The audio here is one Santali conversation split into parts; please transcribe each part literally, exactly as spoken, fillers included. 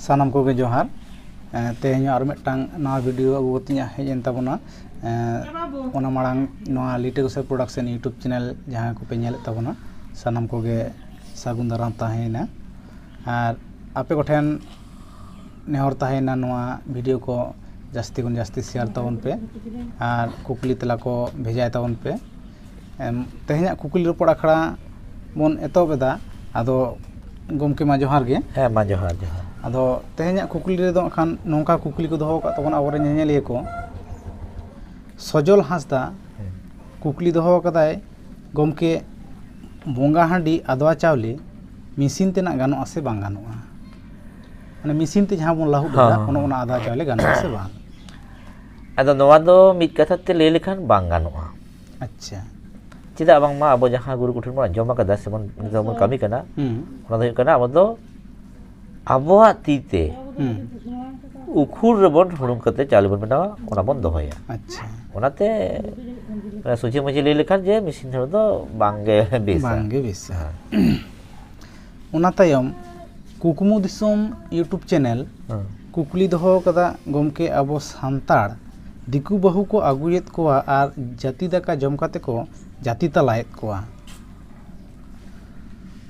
ᱥᱟᱱᱟᱢ ᱠᱚᱜᱮ ᱡᱚᱦᱟᱨ᱾ ᱮᱸ, ᱛᱮᱦᱮᱧ ᱦᱚᱸ ᱟᱨ ᱢᱤᱫᱴᱟᱝ ᱱᱟᱣᱟ ᱵᱷᱤᱰᱤᱭᱳ ᱟᱹᱜᱩ ᱠᱟᱛᱮᱧ ᱦᱮᱡ ᱮᱱ ᱛᱟᱵᱚᱱᱟ᱾ ᱮᱸ, ᱚᱱᱟ ᱢᱟᱲᱟᱝ ᱱᱚᱣᱟ ᱞᱤᱴᱟᱹ ᱜᱳᱥᱟᱭ ᱯᱨᱚᱰᱟᱠᱥᱚᱱ ᱭᱩᱴᱩᱵᱽ ᱪᱮᱱᱮᱞ ᱡᱟᱦᱟᱸ ᱠᱚᱯᱮ ᱧᱮᱞᱮᱫ ᱛᱟᱵᱚᱱᱟ, ᱥᱟᱱᱟᱢ ᱠᱚᱜᱮ ᱥᱟᱹᱜᱩᱱ ᱫᱟᱨᱟᱢ ᱛᱟᱦᱮᱸᱭᱮᱱᱟ᱾ ᱟᱨ ᱟᱯᱮ ᱠᱚᱴᱷᱮᱱ ᱱᱮᱦᱚᱨ ᱛᱟᱦᱮᱸᱭᱮᱱᱟ, ᱱᱚᱣᱟ ᱵᱷᱤᱰᱤᱭᱳ ᱠᱚ ᱡᱟᱹᱥᱛᱤ ᱠᱷᱚᱱ ᱡᱟᱹᱥᱛᱤ ᱥᱮᱭᱟᱨ ᱛᱟᱵᱚᱱ ᱯᱮ ᱟᱨ ᱠᱩᱠᱞᱤ ᱛᱮᱞᱟ ᱠᱚ ᱵᱷᱮᱡᱟᱭ ᱛᱟᱵᱚᱱ ᱯᱮ᱾ ᱮᱢ, ᱛᱮᱦᱮᱧᱟᱜ ᱠᱩᱠᱞᱤ ᱨᱚᱯᱚᱲ ᱟᱠᱷᱲᱟ ᱵᱚᱱ ᱮᱛᱚᱦᱚᱵ ᱮᱫᱟ᱾ ᱟᱫᱚ ᱜᱚᱢᱠᱮ ᱢᱟ ᱡᱚᱦᱟᱨ ᱜᱮ᱾ ᱦᱮᱸ, ᱢᱟ ᱡᱚᱦᱟᱨ, ᱡᱚᱦᱟᱨ᱾ ᱟᱫᱚ ᱛᱮᱦᱮᱧᱟᱜ ᱠᱩᱠᱞᱤ ᱨᱮᱫᱚ ᱦᱟᱸᱜ ᱠᱷᱟᱱ ᱱᱚᱝᱠᱟ ᱠᱩᱠᱞᱤ ᱠᱚ ᱫᱚᱦᱚ ᱟᱠᱟᱫ ᱛᱟᱵᱚᱱᱟ ᱟᱵᱚᱨᱮᱱ ᱧᱮᱧᱮᱞᱤᱭᱟᱹ ᱠᱚ᱾ ᱥᱚᱡᱚᱞ ᱦᱟᱸᱥᱫᱟ ᱦᱮᱸ᱾ ᱠᱩᱠᱞᱤ ᱫᱚᱦᱚ ᱟᱠᱟᱫᱟᱭ, ᱜᱚᱢᱠᱮ, ᱵᱚᱸᱜᱟ ᱦᱟᱺᱰᱤ ᱟᱫᱽᱣᱟ ᱪᱟᱣᱞᱮ ᱢᱮᱥᱤᱱ ᱛᱮᱱᱟᱜ ᱜᱟᱱᱚᱜᱼᱟ ᱥᱮ ᱵᱟᱝ ᱜᱟᱱᱚᱜᱼᱟ? ᱢᱟᱱᱮ ᱢᱮᱥᱤᱱ ᱛᱮ ᱡᱟᱦᱟᱸ ᱵᱚᱱ ᱞᱟᱹᱦᱩᱫ ᱮᱫᱟ, ᱦᱮᱸ᱾ ᱚᱱᱮ ᱚᱱᱟ ᱟᱫᱽᱣᱟ ᱪᱟᱣᱞᱮ ᱜᱟᱱᱚᱜᱼᱟ ᱥᱮ ᱵᱟᱝ? ᱟᱫᱚ ᱱᱚᱣᱟ ᱫᱚ ᱢᱤᱫ ᱠᱟᱛᱷᱟ ᱛᱮ ᱞᱟᱹᱭ ᱞᱮᱠᱷᱟᱱ ᱵᱟᱝ ᱜᱟᱱᱚᱜᱼᱟ᱾ ᱟᱪᱪᱷᱟ᱾ ᱪᱮᱫᱟᱜ ᱵᱟᱝᱢᱟ ᱟᱵᱚ ᱡᱟᱦᱟᱸ ᱜᱩᱨᱩ ᱠᱚᱴᱷᱮᱱ ᱵᱚᱱ ᱟᱸᱡᱚᱢ ᱟᱠᱟᱫᱟ ᱥᱮᱵᱚᱱ, ᱱᱤᱛᱚᱜ ᱵᱚᱱ ᱠᱟᱹᱢᱤ ᱠᱟᱱᱟ, ᱦᱩᱸ᱾ ᱚᱱᱟ ᱫᱚ ᱦᱩᱭᱩᱜ ᱠᱟᱱᱟ ᱟᱵᱚ ᱫᱚ ᱟᱵᱚᱣᱟᱜ ᱛᱤ ᱛᱮ ᱦᱩᱸ᱾ ᱩᱠᱷᱩᱲ ᱨᱮᱵᱚᱱ ᱦᱩᱲᱩᱝ ᱠᱟᱛᱮ ᱪᱟᱣᱞᱮ ᱵᱚᱱ ᱵᱮᱱᱟᱣᱟ, ᱚᱱᱟ ᱵᱚᱱ ᱫᱚᱦᱚᱭᱟ᱾ ᱟᱪᱪᱷᱟ᱾ ᱚᱱᱟᱛᱮ, ᱢᱟᱱᱮ, ᱥᱚᱡᱷᱮ ᱢᱚᱡᱷᱮ ᱞᱟᱹᱭ ᱞᱮᱠᱷᱟᱱ ᱡᱮ ᱢᱮᱥᱤᱱ ᱦᱩᱲᱩ ᱫᱚ ᱵᱟᱝ ᱜᱮ ᱵᱮᱥᱟ᱾ ᱵᱟᱝ ᱜᱮ ᱵᱮᱥᱟ᱾ ᱦᱮᱸ᱾ ᱚᱱᱟ ᱛᱟᱭᱚᱢ ᱠᱩᱠᱢᱩ ᱫᱤᱥᱚᱢ ᱭᱩᱴᱩᱵᱽ ᱪᱮᱱᱮᱞ ᱦᱮᱸ᱾ ᱠᱩᱠᱞᱤ ᱫᱚᱦᱚ ᱟᱠᱟᱫᱟ, ᱜᱚᱢᱠᱮ, ᱟᱵᱚ ᱥᱟᱱᱛᱟᱲ ᱫᱤᱠᱩ ᱵᱟᱹᱦᱩ ᱠᱚ ᱟᱹᱜᱩᱭᱮᱫ ᱠᱚᱣᱟ ᱟᱨ ᱡᱟᱹᱛᱤ ᱫᱟᱠᱟ ᱡᱚᱢ ᱠᱟᱛᱮ ᱠᱚ ᱡᱟᱹᱛᱤ ᱛᱟᱞᱟᱭᱮᱫ ᱠᱚᱣᱟ᱾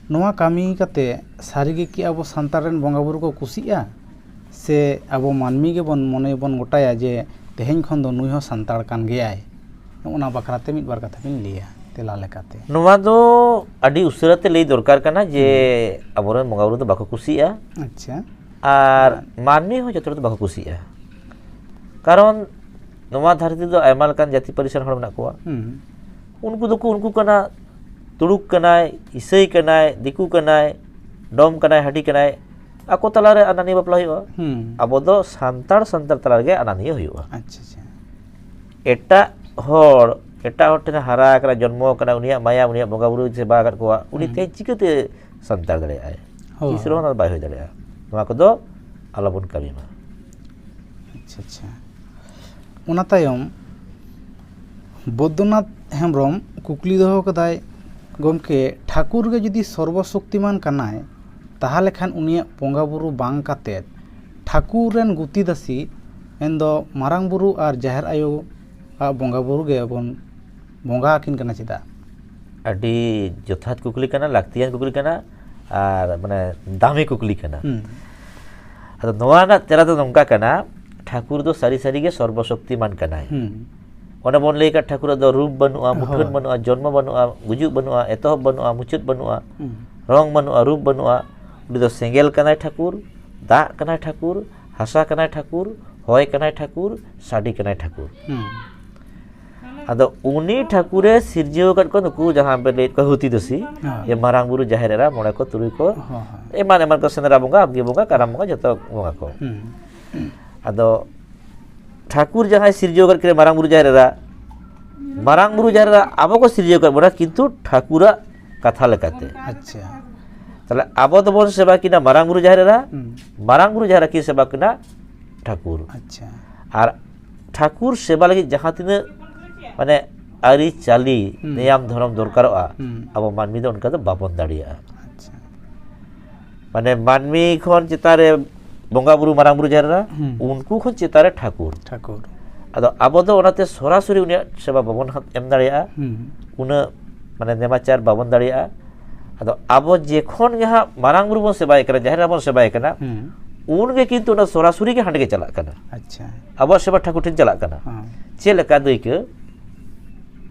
ᱱᱚᱣᱟ ᱠᱟᱹᱢᱤ ᱠᱟᱛᱮ ᱥᱟᱹᱨᱤ ᱜᱮ ᱠᱤ ᱟᱵᱚ ᱥᱟᱱᱛᱟᱲ ᱨᱮᱱ ᱵᱚᱸᱜᱟ ᱵᱩᱨᱩ ᱠᱚ ᱠᱩᱥᱤᱜᱼᱟ? ᱥᱮ ᱟᱵᱚ ᱢᱟᱹᱱᱢᱤ ᱜᱮᱵᱚᱱ ᱢᱚᱱᱮ ᱵᱚᱱ ᱜᱚᱴᱟᱭᱟ ᱡᱮ ᱛᱮᱦᱮᱧ ᱠᱷᱚᱱ ᱫᱚ ᱱᱩᱭ ᱦᱚᱸ ᱥᱟᱱᱛᱟᱲ ᱠᱟᱱ ᱜᱮᱭᱟᱭ? ᱱᱚᱜᱼᱚ ᱱᱟ ᱵᱟᱠᱷᱨᱟ ᱛᱮ ᱢᱤᱫ ᱵᱟᱨ ᱠᱟᱛᱷᱟ ᱵᱤᱱ ᱞᱟᱹᱭᱟ ᱛᱮᱞᱟ ᱞᱮᱠᱟᱛᱮ᱾ ᱱᱚᱣᱟ ᱫᱚ ᱟᱹᱰᱤ ᱩᱥᱟᱹᱨᱟ ᱛᱮ ᱞᱟᱹᱭ ᱫᱚᱨᱠᱟᱨ ᱠᱟᱱᱟ ᱡᱮ ᱦᱩᱸ᱾ ᱟᱵᱚᱨᱮᱱ ᱵᱚᱸᱜᱟ ᱵᱩᱨᱩ ᱫᱚ ᱵᱟᱠᱚ ᱠᱩᱥᱤᱜᱼᱟ᱾ ᱟᱪᱪᱷᱟ᱾ ᱟᱨ ᱢᱟᱹᱱᱢᱤ ᱦᱚᱸ ᱡᱚᱛᱚ ᱦᱚᱲ ᱫᱚ ᱵᱟᱠᱚ ᱠᱩᱥᱤᱜᱼᱟ᱾ ᱠᱟᱨᱚᱱ ᱱᱚᱣᱟ ᱫᱷᱟᱹᱨᱛᱤ ᱨᱮᱫᱚ ᱟᱭᱢᱟ ᱞᱮᱠᱟᱱ ᱡᱟᱹᱛᱤ ᱯᱟᱹᱨᱤᱥ ᱨᱮᱱ ᱦᱚᱲ ᱢᱮᱱᱟᱜ ᱠᱚᱣᱟ᱾ ᱦᱩᱸ᱾ ᱩᱱᱠᱩ ᱫᱚᱠᱚ ᱩᱱᱠᱩ ᱠᱟᱱᱟ, ᱛᱩᱲᱩᱠ ᱠᱟᱱᱟᱭ, ᱤᱥᱟᱹᱭ ᱠᱟᱱᱟᱭ, ᱫᱤᱠᱩ ᱠᱟᱱᱟᱭ, ᱰᱚᱢ ᱠᱟᱱᱟᱭ, ᱦᱟᱹᱰᱤ ᱠᱟᱱᱟᱭ, ᱟᱠᱚ ᱛᱟᱞᱟᱨᱮ ᱟᱱᱟᱱᱤᱭᱟᱹ ᱵᱟᱯᱞᱟ ᱦᱩᱭᱩᱜᱼᱟ᱾ ᱦᱩᱸ᱾ ᱟᱵᱚ ᱫᱚ ᱥᱟᱱᱛᱟᱲ ᱥᱟᱱᱛᱟᱲ ᱛᱟᱞᱟ ᱨᱮᱜᱮ ᱟᱱᱟᱱᱤᱭᱟᱹ ᱦᱩᱭᱩᱜᱼᱟ᱾ ᱟᱪᱪᱷᱟ, ᱟᱪᱪᱷᱟ᱾ ᱮᱴᱟᱜ ᱦᱚᱲ, ᱮᱴᱟᱜ ᱦᱚᱲ ᱴᱷᱮᱱ ᱦᱟᱨᱟ ᱟᱠᱟᱱᱟ, ᱡᱚᱱᱢᱚ ᱟᱠᱟᱱᱟ, ᱩᱱᱤᱭᱟᱜ ᱢᱟᱭᱟ, ᱩᱱᱤᱭᱟᱜ ᱵᱚᱸᱜᱟ ᱵᱩᱨᱩ ᱥᱮᱵᱟ ᱟᱠᱟᱫ ᱠᱚᱣᱟ, ᱩᱱᱤ ᱦᱩᱸ᱾ ᱛᱮᱦᱮᱧ ᱪᱤᱠᱟᱹᱛᱮ ᱥᱟᱱᱛᱟᱲ ᱫᱟᱲᱮᱭᱟᱜᱼᱟᱭ? ᱦᱳᱭ᱾ ᱛᱤᱥ ᱨᱮᱦᱚᱸ ᱚᱱᱟ ᱫᱚ ᱵᱟᱭ ᱦᱩᱭ ᱫᱟᱲᱮᱭᱟᱜᱼᱟ᱾ ᱱᱚᱣᱟ ᱠᱚᱫᱚ ᱟᱞᱚᱵᱚᱱ ᱠᱟᱹᱢᱤ ᱢᱟ᱾ ᱟᱪᱪᱷᱟ, ᱟᱪᱪᱷᱟ᱾ ᱚᱱᱟ ᱛᱟᱭᱚᱢ ᱵᱳᱫᱽᱫᱚᱱᱟᱛᱷ ᱦᱮᱢᱵᱨᱚᱢ ᱠᱩᱠᱞᱤ ᱫᱚᱦᱚ ᱠᱟᱫᱟᱭ, ᱜᱚᱢᱠᱮ, ᱴᱷᱟᱹᱠᱩᱨ ᱜᱮ ᱡᱩᱫᱤ ᱥᱚᱨᱵᱚ ᱥᱚᱠᱛᱤᱢᱟᱱ ᱠᱟᱱᱟᱭ, ᱛᱟᱦᱚᱞᱮ ᱠᱷᱟᱱ ᱩᱱᱤᱭᱟᱜ ᱵᱚᱸᱜᱟ ᱵᱩᱨᱩ ᱵᱟᱝ ᱠᱟᱛᱮᱫ ᱴᱷᱟᱹᱠᱩᱨ ᱨᱮᱱ ᱜᱩᱛᱤ ᱫᱟᱹᱥᱤ ᱢᱮᱱᱫᱚ ᱢᱟᱨᱟᱝ ᱵᱩᱨᱩ ᱟᱨ ᱡᱟᱦᱮᱨ ᱟᱭᱳ ᱟᱜ ᱵᱚᱸᱜᱟ ᱵᱩᱨᱩ ᱜᱮ ᱵᱚᱱ ᱵᱚᱸᱜᱟ ᱟᱹᱠᱤᱱ ᱠᱟᱱᱟ ᱪᱮᱫᱟᱜ? ᱟᱹᱰᱤ ᱡᱚᱛᱷᱟᱛ ᱠᱩᱠᱞᱤ ᱠᱟᱱᱟ, ᱞᱟᱹᱠᱛᱤᱭᱟᱱ ᱠᱩᱠᱞᱤ ᱠᱟᱱᱟ, ᱟᱨ ᱢᱟᱱᱮ ᱫᱟᱢᱤ ᱠᱩᱠᱞᱤ ᱠᱟᱱᱟ᱾ ᱦᱩᱸ᱾ ᱟᱫᱚ ᱱᱚᱣᱟ ᱨᱮᱱᱟᱜ ᱛᱮᱞᱟ ᱫᱚ ᱱᱚᱝᱠᱟ ᱠᱟᱱᱟ, ᱴᱷᱟᱹᱠᱩᱨ ᱫᱚ ᱥᱟᱹᱨᱤ ᱥᱟᱹᱨᱤ ᱜᱮ ᱥᱚᱨᱵᱚ ᱥᱚᱠᱛᱤᱢᱟᱱ ᱠᱟᱱᱟᱭ᱾ ᱦᱩᱸ᱾ ᱚᱱᱮ ᱵᱚᱱ ᱞᱟᱹᱭ ᱠᱟᱫ, ᱴᱷᱟᱹᱠᱩᱨᱟᱜ ᱫᱚ ᱨᱩᱯ ᱵᱟᱹᱱᱩᱜᱼᱟ, ᱢᱩᱴᱷᱟᱹᱱ ᱦᱳᱭ᱾ ᱵᱟᱹᱱᱩᱜᱼᱟ, ᱡᱚᱱᱢᱚ ᱵᱟᱹᱱᱩᱜᱼᱟ, ᱜᱩᱡᱩᱜ ᱵᱟᱹᱱᱩᱜᱼᱟ, ᱮᱛᱚᱦᱚᱵ ᱵᱟᱹᱱᱩᱜᱼᱟ, ᱢᱩᱪᱟᱹᱫ ᱵᱟᱹᱱᱩᱜᱼᱟ, ᱦᱩᱸ᱾ ᱨᱚᱝ ᱵᱟᱹᱱᱩᱜᱼᱟ, ᱨᱩᱯ ᱵᱟᱹᱱᱩᱜᱼᱟ᱾ ᱩᱱᱤ ᱫᱚ ᱥᱮᱸᱜᱮᱞ ᱠᱟᱱᱟᱭ ᱴᱷᱟᱹᱠᱩᱨ, ᱫᱟᱜ ᱠᱟᱱᱟᱭ ᱴᱷᱟᱹᱠᱩᱨ, ᱦᱟᱥᱟ ᱠᱟᱱᱟᱭ ᱴᱷᱟᱹᱠᱩᱨ, ᱦᱚᱭ ᱠᱟᱱᱟᱭ ᱴᱷᱟᱹᱠᱩᱨ, ᱥᱟᱰᱮ ᱠᱟᱱᱟᱭ ᱴᱷᱟᱹᱠᱩᱨ᱾ ᱦᱩᱸ᱾ ᱟᱫᱚ ᱩᱱᱤ ᱴᱷᱟᱹᱠᱩᱨᱮ ᱥᱤᱨᱡᱟᱹᱣ ᱟᱠᱟᱫ ᱠᱚᱣᱟ ᱱᱩᱠᱩ ᱡᱟᱦᱟᱸ ᱵᱮᱱ ᱞᱟᱹᱭᱮᱫ ᱠᱚᱣᱟ ᱦᱩᱛᱤ ᱫᱟᱹᱥᱤ, ᱦᱮᱸ᱾ ᱡᱮ ᱢᱟᱨᱟᱝ ᱵᱩᱨᱩ, ᱡᱟᱦᱮᱨ ᱮᱨᱟ, ᱢᱚᱬᱮ ᱠᱚ, ᱛᱩᱨᱩᱭ ᱠᱚ, ᱦᱮᱸ, ᱦᱮᱸ᱾ ᱮᱢᱟᱱ ᱮᱢᱟᱱ ᱠᱚ, ᱥᱮᱸᱫᱽᱨᱟ ᱵᱚᱸᱜᱟ, ᱟᱵᱜᱮ ᱵᱚᱸᱜᱟ, ᱠᱟᱨᱟᱢ ᱵᱚᱸᱜᱟ, ᱡᱚᱛᱚ ᱵᱚᱸᱜᱟ ᱠᱚ᱾ ᱦᱩᱸ᱾ ᱟᱫᱚ ᱴᱷᱟᱹᱠᱩᱨ ᱡᱟᱦᱟᱸᱭ ᱥᱤᱨᱡᱟᱹᱣ ᱟᱠᱟᱫ ᱠᱤᱱᱟ, ᱢᱟᱨᱟᱝ ᱵᱩᱨᱩ, ᱡᱟᱦᱮᱨ ᱮᱨᱟ, ᱢᱟᱨᱟᱝ ᱵᱩᱨᱩ, ᱡᱟᱦᱮᱨ ᱮᱨᱟ ᱟᱵᱚ ᱠᱚ ᱥᱤᱨᱡᱟᱹᱣ ᱟᱠᱟᱫ ᱵᱚᱱᱟ, ᱠᱤᱱᱛᱩ ᱴᱷᱟᱹᱠᱩᱨᱟᱜ ᱠᱟᱛᱷᱟ ᱞᱮᱠᱟᱛᱮ᱾ ᱟᱪᱪᱷᱟ᱾ ᱛᱟᱦᱞᱮ ᱟᱵᱚ ᱫᱚᱵᱚᱱ ᱥᱮᱵᱟ ᱠᱤᱱᱟ ᱢᱟᱨᱟᱝ ᱵᱩᱨᱩ, ᱡᱟᱦᱮᱨ ᱮᱨᱟ, ᱦᱩᱸ᱾ ᱢᱟᱨᱟᱝ ᱵᱩᱨᱩ, ᱡᱟᱦᱮᱨ ᱮᱨᱟ ᱠᱤᱱ ᱥᱮᱵᱟ ᱠᱤᱱᱟ ᱴᱷᱟᱹᱠᱩᱨ᱾ ᱟᱪᱪᱷᱟ᱾ ᱟᱨ ᱴᱷᱟᱹᱠᱩᱨ ᱥᱮᱵᱟ ᱞᱟᱹᱜᱤᱫ ᱡᱟᱦᱟᱸ ᱛᱤᱱᱟᱹᱜ ᱢᱟᱱᱮ ᱟᱹᱨᱤᱪᱟᱹᱞᱤ, ᱦᱩᱸ᱾ ᱱᱮᱭᱟᱢ ᱫᱷᱚᱨᱚᱢ ᱫᱚᱨᱠᱟᱨᱚᱜᱼᱟ, ᱦᱩᱸ᱾ ᱟᱵᱚ ᱢᱟᱹᱱᱢᱤ ᱫᱚ ᱚᱱᱠᱟ ᱫᱚ ᱵᱟᱵᱚᱱ ᱫᱟᱲᱮᱭᱟᱜᱼᱟ᱾ ᱟᱪᱪᱷᱟ᱾ ᱢᱟᱱᱮ ᱢᱟᱹᱱᱢᱤ ᱠᱷᱚᱱ ᱪᱮᱛᱟᱱ ᱨᱮ ᱵᱚᱸᱜᱟ ᱵᱩᱨᱩ, ᱢᱟᱨᱟᱝ ᱵᱩᱨᱩ, ᱡᱟᱦᱮᱨ ᱮᱨᱟ, ᱦᱩᱸ᱾ ᱩᱱᱠᱩ ᱠᱷᱚᱱ ᱪᱮᱛᱟᱱ ᱨᱮ ᱴᱷᱟᱹᱠᱩᱨ᱾ ᱴᱷᱟᱹᱠᱩᱨ᱾ ᱟᱫᱚ ᱟᱵᱚ ᱫᱚ ᱚᱱᱟᱛᱮ ᱥᱚᱨᱟᱥᱚᱨᱤ ᱩᱱᱤᱭᱟᱜ ᱥᱮᱵᱟ ᱵᱟᱵᱚᱱ ᱦᱟᱛ-, ᱮᱢ ᱫᱟᱲᱮᱭᱟᱜᱼᱟ, ᱦᱩᱸ᱾ ᱩᱱᱟᱹᱜ ᱢᱟᱱᱮ ᱱᱮᱢᱟᱪᱟᱨ ᱵᱟᱵᱚᱱ ᱫᱟᱲᱮᱭᱟᱜᱼᱟ᱾ ᱟᱫᱚ ᱟᱵᱚ ᱡᱮᱠᱷᱚᱱ ᱜᱮ ᱦᱟᱸᱜ ᱢᱟᱨᱟᱝ ᱵᱩᱨᱩ ᱵᱚᱱ ᱥᱮᱵᱟᱭᱮ ᱠᱟᱱᱟ, ᱡᱟᱦᱮᱨ ᱮᱨᱟ ᱵᱚᱱ ᱥᱮᱵᱟᱭᱮ ᱠᱟᱱᱟ, ᱦᱩᱸ᱾ ᱩᱱᱜᱮ ᱠᱤᱱᱛᱩ ᱚᱱᱟ ᱥᱚᱨᱟᱥᱚᱨᱤ ᱜᱮ ᱦᱟᱸᱰᱮ ᱜᱮ ᱪᱟᱞᱟᱜ ᱠᱟᱱᱟ᱾ ᱟᱪᱪᱷᱟ᱾ ᱟᱵᱚᱣᱟᱜ ᱥᱮᱵᱟ ᱴᱷᱟᱹᱠᱩᱨ ᱴᱷᱮᱱ ᱪᱟᱞᱟᱜ ᱠᱟᱱᱟ᱾ ᱦᱮᱸ᱾ ᱪᱮᱫ ᱞᱮᱠᱟ ᱫᱟᱹᱭᱠᱟᱹ,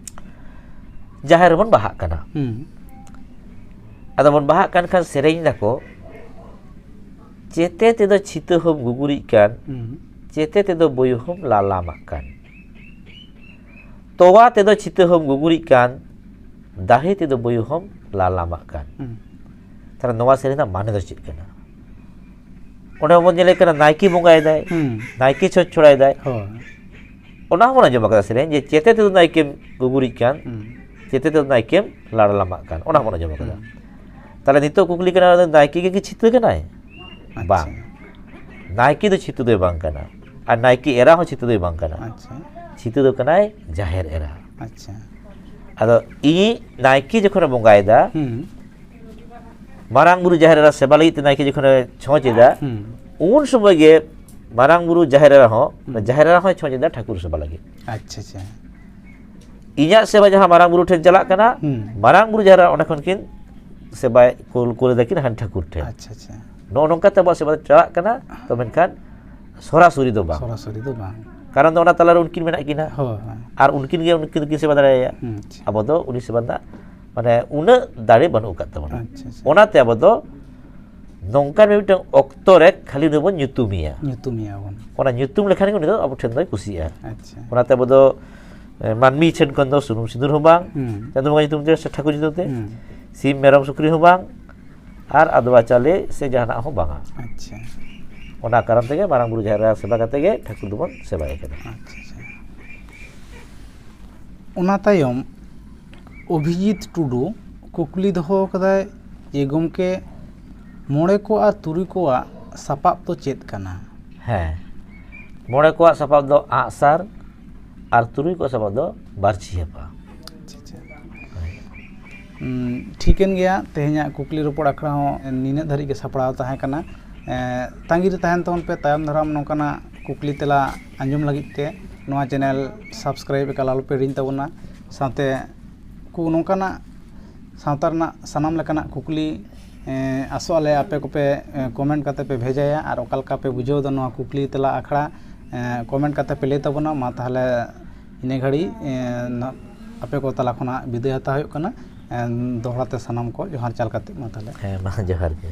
ᱡᱟᱦᱮᱨ ᱨᱮᱵᱚᱱ ᱵᱟᱦᱟᱜ ᱠᱟᱱᱟ᱾ ᱦᱩᱸ᱾ ᱟᱫᱚ ᱵᱚᱱ ᱵᱟᱦᱟᱜ ᱠᱟᱱ ᱠᱷᱟᱱ ᱥᱮᱨᱮᱧ ᱫᱟᱠᱚ, "ᱪᱮᱛᱮ ᱛᱮᱫᱚ ᱪᱷᱤᱛᱟᱹ ᱦᱚᱸᱢ ᱜᱩᱜᱩᱨᱤᱡ ᱠᱟᱱ, ᱦᱩᱸ᱾ ᱪᱮᱛᱮ ᱛᱮᱫᱚ ᱵᱚᱭᱩ ᱦᱚᱸᱢ ᱞᱟᱞᱟᱢᱟᱜ ᱠᱟᱱ, ᱛᱚᱣᱟ ᱛᱮᱫᱚ ᱪᱷᱤᱛᱟᱹ ᱦᱚᱸᱢ ᱜᱩᱜᱩᱨᱤᱡ ᱠᱟᱱ, ᱫᱟᱦᱮ ᱛᱮᱫᱚ ᱵᱚᱭᱩ ᱦᱚᱸᱢ ᱞᱟᱞᱟᱢᱟᱜ ᱠᱟᱱ᱾" ᱦᱩᱸ᱾ ᱛᱟᱦᱞᱮ ᱱᱚᱣᱟ ᱥᱮᱨᱮᱧ ᱨᱮᱱᱟᱜ ᱢᱟᱱᱮ ᱫᱚ ᱪᱮᱫ ᱠᱟᱱᱟ? ᱚᱸᱰᱮ ᱦᱚᱸᱵᱚᱱ ᱧᱮᱞᱮᱫ ᱠᱟᱱᱟ, ᱱᱟᱭᱠᱮ ᱵᱚᱸᱜᱟᱭᱮᱫᱟᱭ, ᱦᱩᱸ᱾ ᱱᱟᱭᱠᱮ ᱪᱷᱚᱸᱪ ᱪᱷᱚᱲᱟᱭᱮᱫᱟᱭ᱾ ᱦᱳᱭ᱾ ᱚᱱᱟ ᱦᱚᱸᱵᱚᱱ ᱟᱸᱡᱚᱢ ᱟᱠᱟᱫᱟ ᱥᱮᱨᱮᱧ, ᱡᱮ, "ᱪᱮᱛᱮ ᱛᱮᱫᱚ ᱱᱟᱭᱠᱮᱢ ᱜᱩᱜᱩᱨᱤᱡ ᱠᱟᱱ, ᱦᱩᱸ᱾ ᱪᱮᱛᱮ ᱛᱮᱫᱚ ᱱᱟᱭᱠᱮᱢ ᱞᱟᱲᱞᱟᱢᱟᱜ ᱠᱟᱱ", ᱚᱱᱟ ᱦᱚᱸᱵᱚᱱ ᱟᱸᱡᱚᱢ ᱟᱠᱟᱫᱟ᱾ ᱦᱩᱸ᱾ ᱛᱟᱦᱞᱮ ᱱᱤᱛᱚᱜ ᱠᱩᱠᱞᱤ ᱠᱟᱱᱟ, ᱱᱟᱭᱠᱮ ᱜᱮ ᱠᱤ ᱪᱷᱤᱛᱟᱹ ᱠᱟᱱᱟᱭ? ᱟᱪᱪᱷᱟ᱾ ᱵᱟᱝ, ᱱᱟᱭᱠᱮ ᱫᱚ ᱪᱷᱤᱛᱟᱹ ᱫᱚᱭ ᱵᱟᱝ ᱠᱟᱱᱟ, ᱟᱨ ᱱᱟᱭᱠᱮ ᱮᱨᱟ ᱦᱚᱸ ᱪᱷᱤᱛᱟᱹ ᱫᱚᱭ ᱵᱟᱝ ᱠᱟᱱᱟ᱾ ᱟᱪᱪᱷᱟ᱾ ᱪᱷᱤᱛᱟᱹ ᱫᱚ ᱠᱟᱱᱟᱭ ᱡᱟᱦᱮᱨ ᱮᱨᱟ᱾ ᱟᱪᱪᱷᱟ᱾ ᱟᱫᱚ ᱤᱧ ᱱᱟᱭᱠᱮ ᱡᱚᱠᱷᱚᱱᱮ ᱵᱚᱸᱜᱟᱭᱮᱫᱟ, ᱦᱩᱸ᱾ ᱢᱟᱨᱟᱝ ᱵᱩᱨᱩ ᱡᱟᱦᱮᱨ ᱮᱨᱟ ᱥᱮᱵᱟ ᱞᱟᱹᱜᱤᱫ ᱛᱮ ᱱᱟᱭᱠᱮ ᱡᱚᱠᱷᱚᱱᱮ ᱪᱷᱚᱸᱪ ᱮᱫᱟ, ᱦᱩᱸ᱾ ᱩᱱ ᱥᱚᱢᱚᱭ ᱜᱮ ᱢᱟᱨᱟᱝ ᱵᱩᱨᱩ ᱡᱟᱦᱮᱨ ᱮᱨᱟ ᱦᱚᱸ, ᱦᱩᱸ᱾ ᱡᱟᱦᱮᱨ ᱮᱨᱟ ᱦᱚᱸᱭ ᱪᱷᱚᱸᱪ ᱮᱫᱟ ᱴᱷᱟᱹᱠᱩᱨ ᱥᱮᱵᱟ ᱞᱟᱹᱜᱤᱫ᱾ ᱟᱪᱪᱷᱟ, ᱟᱪᱪᱷᱟ᱾ ᱤᱧᱟᱹᱜ ᱥᱮᱵᱟ ᱡᱟᱦᱟᱸ ᱢᱟᱨᱟᱝ ᱵᱩᱨᱩ ᱴᱷᱮᱱ ᱪᱟᱞᱟᱜ ᱠᱟᱱᱟ, ᱦᱩᱸ᱾ ᱢᱟᱨᱟᱝ ᱵᱩᱨᱩ ᱡᱟᱦᱮᱨ ᱮᱨᱟ ᱚᱸᱰᱮ ᱠᱷᱚᱱ ᱠᱤᱱ ᱥᱮᱵᱟᱭ ᱠᱩᱞ, ᱠᱩᱞ ᱮᱫᱟ ᱠᱤᱱ ᱦᱟᱱ ᱴᱷᱟᱹᱠᱩᱨ ᱴᱷᱮᱱ᱾ ᱟᱪᱪᱷᱟ, ᱟᱪᱪᱷᱟ᱾ ᱱᱚᱜᱼᱚ ᱱᱚᱝᱠᱟ ᱛᱮ ᱟᱵᱚᱣᱟᱜ ᱥᱮᱵᱟ ᱫᱚ ᱪᱟᱞᱟᱜ ᱠᱟᱱᱟ, ᱛᱚ ᱢᱮᱱᱠᱷᱟᱱ ᱥᱚᱨᱟᱥᱚᱨᱤ ᱫᱚ ᱵᱟᱝ᱾ ᱥᱚᱨᱟᱥᱚᱨᱤ ᱫᱚ ᱵᱟᱝ᱾ ᱠᱟᱨᱚᱱ ᱫᱚ ᱚᱱᱟ ᱛᱟᱞᱟᱨᱮ ᱩᱱᱠᱤᱱ ᱢᱮᱱᱟᱜ ᱠᱤᱱᱟ᱾ ᱦᱳᱭ, ᱦᱳᱭ᱾ ᱦᱩᱸ, ᱟᱪᱪᱷᱟ᱾ ᱟᱵᱚ ᱫᱚ ᱩᱱᱤ ᱥᱮᱵᱟ ᱨᱮᱱᱟᱜ ᱢᱟᱱᱮ ᱩᱱᱟᱹᱜ ᱫᱟᱲᱮ ᱵᱟᱹᱱᱩᱜ ᱟᱠᱟᱫ ᱛᱟᱵᱚᱱᱟ᱾ ᱟᱪᱪᱷᱟ, ᱟᱪᱪᱷᱟ᱾ ᱚᱱᱟᱛᱮ ᱟᱵᱚ ᱫᱚ ᱱᱚᱝᱠᱟᱱ ᱢᱤᱫᱴᱟᱝ ᱚᱠᱛᱚ ᱨᱮ ᱠᱷᱟᱹᱞᱤ ᱩᱱᱤ ᱵᱚᱱ ᱧᱩᱛᱩᱢᱮᱭᱟ᱾ ᱧᱩᱛᱩᱢᱮᱭᱟ ᱵᱚᱱ᱾ ᱚᱱᱟ ᱧᱩᱛᱩᱢ ᱞᱮᱠᱷᱟᱱ ᱜᱮ ᱩᱱᱤ ᱫᱚ ᱟᱵᱚ ᱴᱷᱮᱱ ᱫᱚᱭ ᱠᱩᱥᱤᱜᱼᱟ᱾ ᱟᱪᱪᱷᱟ᱾ ᱚᱱᱟᱛᱮ ᱟᱵᱚ ᱫᱚ, ᱮ, ᱢᱟᱹᱱᱢᱤ ᱴᱷᱮᱱ ᱠᱷᱚᱱ ᱫᱚ ᱥᱩᱱᱩᱢ ᱥᱤᱸᱫᱩᱨ ᱦᱚᱸ ᱵᱟᱝ, ᱦᱩᱸ᱾ ᱪᱟᱸᱫᱳ ᱵᱚᱸᱜᱟ ᱧᱩᱛᱩᱢ ᱛᱮ ᱥᱮ ᱴᱷᱟᱹᱠᱩᱨ ᱧᱩᱛᱩᱢ ᱛᱮ, ᱦᱩᱸ᱾ ᱥᱤᱢ ᱢᱮᱨᱚᱢ ᱥᱩᱠᱨᱤ ᱦᱚᱸ ᱵᱟᱝ, ᱟᱨ ᱟᱫᱽᱣᱟ ᱪᱟᱣᱞᱮ ᱥᱮ ᱡᱟᱦᱟᱱᱟᱜ ᱦᱚᱸ ᱵᱟᱝᱟ᱾ ᱟᱪᱪᱷᱟ᱾ ᱚᱱᱟ ᱠᱟᱨᱚᱱ ᱛᱮᱜᱮ ᱢᱟᱨᱟᱝ ᱵᱩᱨᱩ ᱡᱟᱦᱮᱨ ᱮᱨᱟ ᱥᱮᱵᱟ ᱠᱟᱛᱮ ᱜᱮ ᱴᱷᱟᱹᱠᱩᱨ ᱫᱚᱵᱚᱱ ᱥᱮᱵᱟᱭᱮ ᱠᱟᱱᱟ᱾ ᱟᱪᱪᱷᱟ, ᱟᱪᱪᱷᱟ᱾ ᱚᱱᱟ ᱛᱟᱭᱚᱢ ᱚᱵᱷᱤᱡᱤᱛ ᱴᱩᱰᱩ ᱠᱩᱠᱞᱤ ᱫᱚᱦᱚ ᱟᱠᱟᱫᱟᱭ ᱡᱮ, ᱜᱚᱢᱠᱮ, ᱢᱚᱬᱮ ᱠᱚ ᱟᱨ ᱛᱩᱨᱩᱭ ᱠᱚᱣᱟᱜ ᱥᱟᱯᱟᱵ ᱫᱚ ᱪᱮᱫ ᱠᱟᱱᱟ? ᱦᱮᱸ, ᱢᱚᱬᱮ ᱠᱚᱣᱟᱜ ᱥᱟᱯᱟᱵ ᱫᱚ ᱟᱸᱜᱼᱥᱟᱨ ᱟᱨ ᱛᱩᱨᱩᱭ ᱠᱚᱣᱟᱜ ᱥᱟᱯᱟᱵ ᱫᱚ ᱵᱟᱹᱨᱪᱷᱤ ᱦᱟᱯᱟ᱾ ᱟᱪᱪᱷᱟ, ᱟᱪᱪᱷᱟ᱾ ᱩᱸ, ᱴᱷᱤᱠᱟᱹᱱ ᱜᱮᱭᱟ, ᱛᱮᱦᱮᱧᱟᱜ ᱠᱩᱠᱞᱤ ᱨᱚᱯᱚᱲ ᱟᱠᱷᱲᱟ ᱦᱚᱸ ᱱᱤᱱᱟᱹᱜ ᱫᱷᱟᱹᱨᱤᱡ ᱜᱮ ᱥᱟᱯᱲᱟᱣ ᱛᱟᱦᱮᱸ ᱠᱟᱱᱟ᱾ ᱮᱸ, ᱛᱟᱺᱜᱤ ᱨᱮ ᱛᱟᱦᱮᱱ ᱛᱟᱵᱚᱱ ᱯᱮ, ᱛᱟᱭᱚᱢ ᱫᱟᱨᱟᱢ ᱱᱚᱝᱠᱟᱱᱟᱜ ᱠᱩᱠᱞᱤ ᱛᱮᱞᱟ ᱟᱸᱡᱚᱢ ᱞᱟᱹᱜᱤᱫ ᱛᱮ ᱱᱚᱣᱟ channel subscribe ᱮᱠᱟᱞ ᱟᱞᱚᱯᱮ ᱦᱤᱲᱤᱧ ᱛᱟᱵᱚᱱᱟ᱾ ᱥᱟᱶᱛᱮ ᱠᱚ ᱱᱚᱝᱠᱟᱱᱟᱜ ᱥᱟᱶᱛᱟ ᱨᱮᱱᱟᱜ ᱥᱟᱱᱟᱢ ᱞᱮᱠᱟᱱᱟᱜ ᱠᱩᱠᱞᱤ, ᱮᱸ, ᱟᱥᱚᱜ ᱟᱞᱮ ᱟᱯᱮ ᱠᱚᱯᱮ, ᱮᱸ, comment ᱠᱟᱛᱮ ᱯᱮ ᱵᱷᱮᱡᱟᱭᱟ, ᱟᱨ ᱚᱠᱟ ᱞᱮᱠᱟ ᱯᱮ ᱵᱩᱡᱷᱟᱹᱣ ᱮᱫᱟ ᱱᱚᱣᱟ ᱠᱩᱠᱞᱤ ᱛᱮᱞᱟ ᱟᱠᱷᱲᱟ, ᱮᱸ, comment ᱠᱟᱛᱮ ᱯᱮ ᱞᱟᱹᱭ ᱛᱟᱵᱚᱱᱟ᱾ ᱢᱟ ᱛᱟᱦᱚᱞᱮ ᱤᱱᱟᱹ ᱜᱷᱟᱹᱲᱤᱡ, ᱮᱸ, ᱱᱟ-, ᱟᱯᱮ ᱠᱚ ᱛᱟᱞᱟ ᱠᱷᱚᱱᱟᱜ ᱵᱤᱫᱟᱹᱭ ᱦᱟᱛᱟᱣ ᱦᱩᱭᱩᱜ ᱠᱟᱱᱟ᱾ ᱮᱸ, ᱫᱚᱦᱲᱟ ᱛᱮ ᱥᱟᱱᱟᱢ ᱠᱚ ᱡᱚᱦᱟᱨ ᱪᱟᱞ ᱠᱟᱛᱮ ᱢᱟ ᱛᱟᱦᱚᱞᱮ᱾ ᱦᱮᱸ, ᱢᱟ ᱡᱚᱦᱟᱨ ᱜᱮ᱾